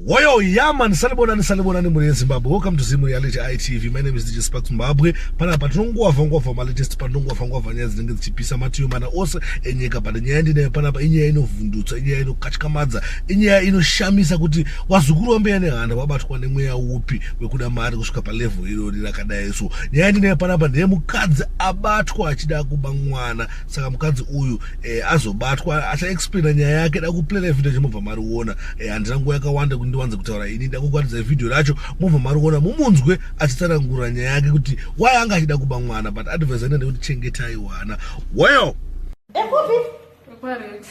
Woyo yaman, salibonani, salibonani mhuri yeZimbabwe. Welcome to Zim Reality ITV. My name is DJ Sparks Zimbabwe. Panapa tinongovha ngovha malatest, patinongovha ngovha nyaya dzinenge dzichipisa mativi mana ose enyika. But nyaya ndinayo panapa inyaya inovhundutsa, inyaya inokatyamadza, inyaya inoshamisa kuti wazukuru wambuya nehanda wabatwa nemweya upi wekuda mari kusvika palevel irori rakadai. So nyaya ndinayo panapa ndeyemukadzi abatwa achida kuba mwana. Saka mukadzi uyu azobatwa achaexplaina nyaya yake. Da kuplayera video chimobva mariona. Handina nguva yakawanda kuti ndiwanze kutaura ini. Da kukwatidza vhidhiyo racho, mobva mariona, mumunzwe achitsanangura nyaya yake kuti why anga achida kuba mwana. But advice ine ndekuti chengetai wana well. Ekupi? KwaRex.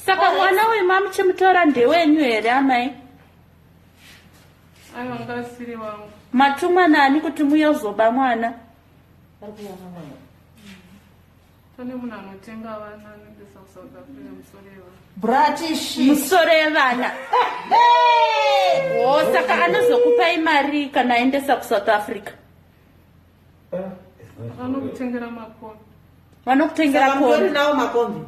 Saka mwana uyu mamuchimutora ndewenyu here, amai? Aiwa, ngasiri wangu. Matumwa nani kuti muyozoba mwana? Pane munhu anotenga vana, anoendesa kuSouth Africa, musoro yevana. British. Musoro yevana o. Saka anozokupai mari kana aendesa kuSouth Africa? Vanokutengera makombi. Vanokutengera Saka mutori kombi? nawo makombi?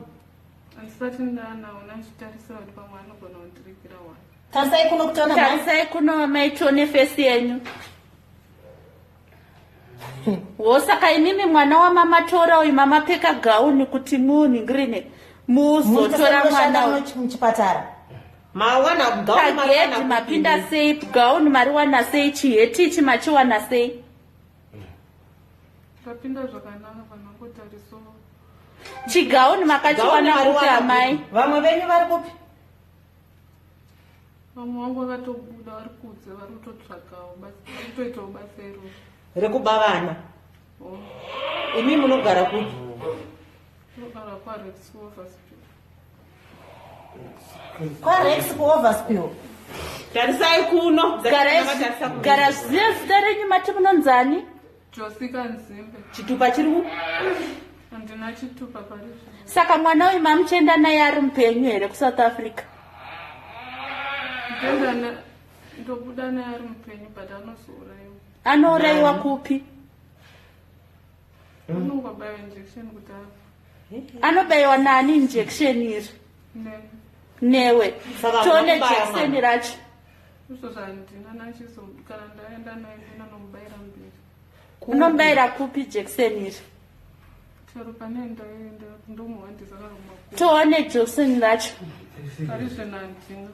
Handisati ndaanawo, nachitarisira kuti pamwe anogona kundirikira wani. Tarisai kuno kutaona mai. Tarisai kuno mai, tione face yenyu wo. Saka imimi mwana wamamatora uyu, mamapfeka gauni kuti munhingirine muzotora mwana uyu. Muchipatara mawana gauni? Pagedhi mapinda sei? Gauni mariwana sei? Chiheti ichi machiwana sei? Ndapinda zvakanaka, vanongotariso. Chigauni makachiwana kupi, amai? Vamwe venyu vari kupi? Vamwe vangu vakatobuda, vari kudze, vari kutotsvagawo basa, vari kutoitawo basa iroro. Rekuba vana? Oh. Imi munogara kupi? Tinogara kwaRex, Overspill. KwaRex, kuOverspill. Tarisai kuno. Gara zive zita renyu. Mati munonzani? Josika Nzimbe. Chitupa chiri kupi? Handina chitupa pari zvino. Saka mwana uyu mamuchienda naye ari mupenyu here kuSouth Africa? Ndoenda ndobuda naye ari mupenyu, but anozourayiwa. Anourayiwa kupi? Anongobayiwa injection kuti afa. Anobayiwa nani injection iri? Ne. Newe? Saka Tione munobaya jekiseni mwana. racho. Izvo zvandina nachizo, kana ndaenda naye ndinonomubayira mberi. Unomubayira kupi jekiseni iri? Chero pane ndaenda, ndomuhwandisa kana kumakuva. Tione jekiseni racho. Pari zvino handina.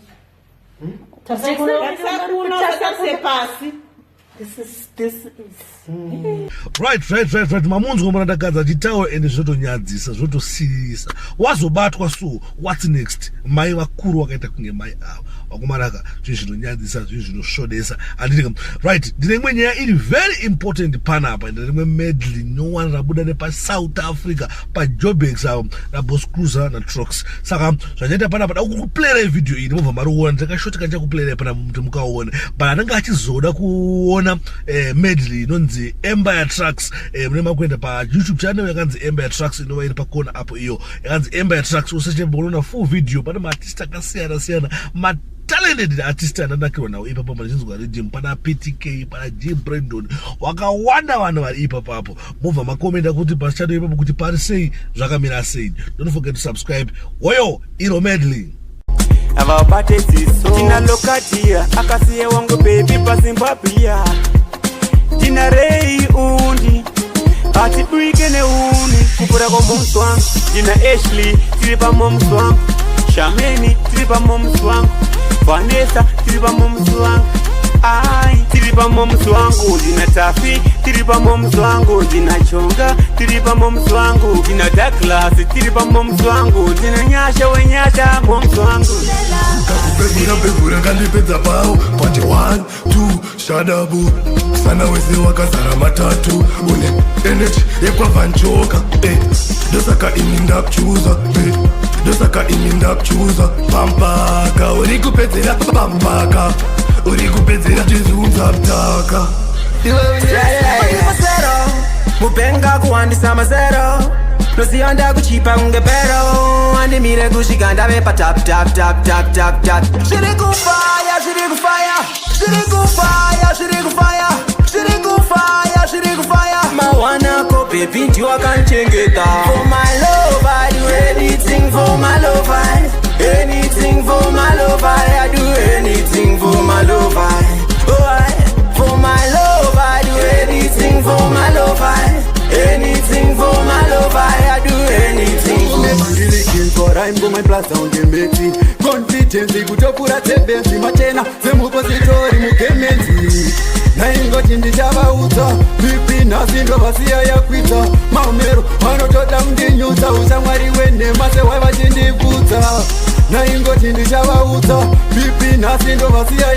Tarisai kuno, tarise pasi. This is Right, mamunzwa murandakadzi achitaura, ende zvinotonyadzisa, zvinotosiririsa. Wazobatwa, so what's next? Mai vakuru vakaita kunge mai ava, vakomanaka, zvinhu zvinonyadzisa, zvinhu zvinosvodesa, handiti? Right, ndine imwe nyaya iri very important panapa. Ende rimwe medley nyowani rabuda nepaSouth Africa, paJobex avo, raBoss Cruiser naTrox. Saka zvanyaita panapa, da kukuplayera vhidhiyo iyi, ndimobva mariona. Ndakashoti kandichakuplayera panapa kuti mukaone, but anenge achizoda kuona medley inonzi Empire Trucks, mune makuenda paYouTube channel yakanzi Empire Trucks, inova iri pakona apo, iyo yakanzi Empire Trucks. Useche unoona full video. Pane maartist akasiyana siyana, matalented artist andanakirwa nawo ipapo. Panochinzwa riddim, pana PTK, pana G Brandon, wakawanda vanhu vari ipapapo. Mobva makomenda kuti pasichado ipapo kuti pari sei, zvakamira sei. Don't forget to subscribe. Woyo iro medley. Avabate ziso. Tina Lokadia akasiye wangu baby paZimbabwe. Tina Rei undi atibwike neuni kupura kwamomusi wangu. Tina Ashley, tiri pamomusi wangu. Shameni, tiri pamomusi wangu. Vanessa, tiri pamomusi wangu. Ai, tiri pamomusi wangu. Ndina Tafi, tiri pamomusi wangu. Ndina Chonga, tiri pamomusi wangu. Ndina Douglas, tiri pamomusi wangu. Ndina Nyasha wenyasha, momusi wangu. Kakupegura pegura ngandipedza pao pati 1 2 shadabu sana wese wakazara matatu. Une energy yekwavanjoka, eh. Ndosaka ini ndakuchuza, eh. Ndosaka ini ndakuchuza pampaka uri kupedzera, pampaka uri kupedzera chizunza mtaka. Mazero mupenga kuwandisa mazero, nosiya ndakuchipa kunge pero, andimire kusvika ndave pa top top top top top top. Zviri kufaya, zviri kufaya, zviri kufaya, zviri kufaya, zviri kufaya, zviri kufaya. Mawanako baby, ndiwakanchengeta. For my love I do anything, for my love I anything, for my love I do anything for my love, I, oh I, for my love, I do anything for my love, I, anything for my love, I do anything for ndirikinzwa confidence kutopura tsebenzi machena semupositori mugemenzi. Naingoti ndichavaudza pipi, nhasi ndovasiya yakwidza maomero, vanotoda kundinyudza ushamwari wenhema sewai vachindikudza. Naingoti ndichavaudza pipi, nhasi ndovasiya.